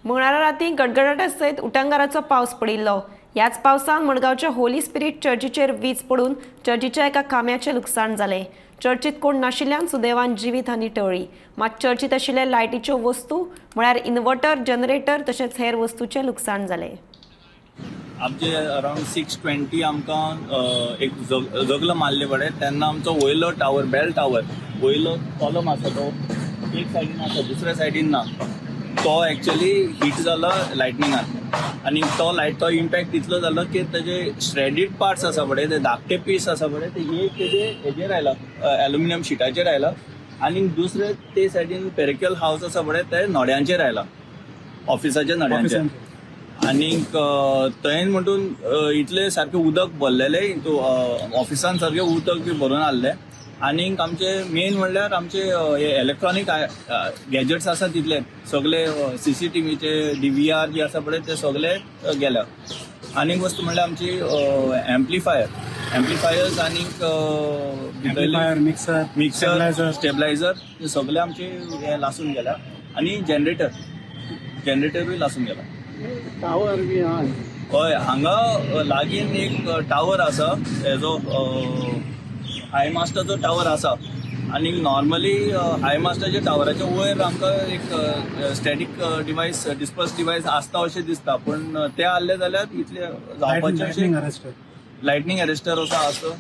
मंगळारा राती गडगडाटा सयत उटंगाराचो पावस पडिल्लो. ह्याच पावसान मडगांवच्या होली स्पिरीट चर्चीचेर वीज पडून चर्चीच्या एका खांब्याचें लुकसाण जालें. चर्चीत कोण नाशिल्ल्यान सुदैवान जिवीत हानी टळ्ळी. मात चर्चीत आशिल्ल्या लायटीच्यो वस्तू म्हळ्यार इन्वर्टर, जनरेटर तशेंच हेर वस्तूचें लुकसाण जालें. आमचे अरावंड 6:20 आमकां एक जगलो मारले पळय तेन्ना आमचो वयलो टावर, बेल टावर वयलो कॉलम आसा तो एक सायडीन आसा, दुसऱ्या सायडीन ना. तो एक्चुअली हिट जालो लायटनिंगान आनी तो लायट तो इम्पॅक्ट इतलो जालो की तेजे श्रेडीड पार्ट्स आसा पळय, ते धाकटे पीस आसा पळय, ते एक तेजे हेजेर आयला, एल्युमिनियम शिटाचेर आयला आनी दुसरे ते सायडीन पेरिकल हावस आसा पळय ते नोड्यांचेर आयला, ऑफिसाच्या नोड्यांचेर. आनीक थंय म्हणटून इतले सारकें उदक भरलेलें हितू, ऑफिसान सारकें उदक बी भरून आहलें. आनीक आमचे मेन म्हणल्यार आमचे हे इलेक्ट्रॉनीक गॅजेट्स आसा तितले सगळे, सीसीटीव्हीचे डीव्हीआर बी आसा पळय ते सगळे गेल्या. आनीक वस्तू म्हणल्यार आमची एम्प्लिफायर, एम्प्लिफायर्स आनीक भितरले मिक्सर, मिक्सर, स्टेबलायझर ते सगळे आमचे हे लासून गेल्या आनी जनरेटर, जनरेटरूय लासून गेला. टावर बी आहा. हय, हांगा लागीं एक टावर आसा, हेजो हाय मास्टाचो टावर आसा. आनी नॉर्मली हाय मास्टाच्या टावराच्या वयर आमकां एक स्टॅटीक डिवायस, डिस्पर्स डिवायस आसता अशें दिसता, पूण ते आहले जाल्यार इतले जावपाचें अशें लायटनिंग अरेस्टर, लायटनिंग अरेस्टर असो आसा.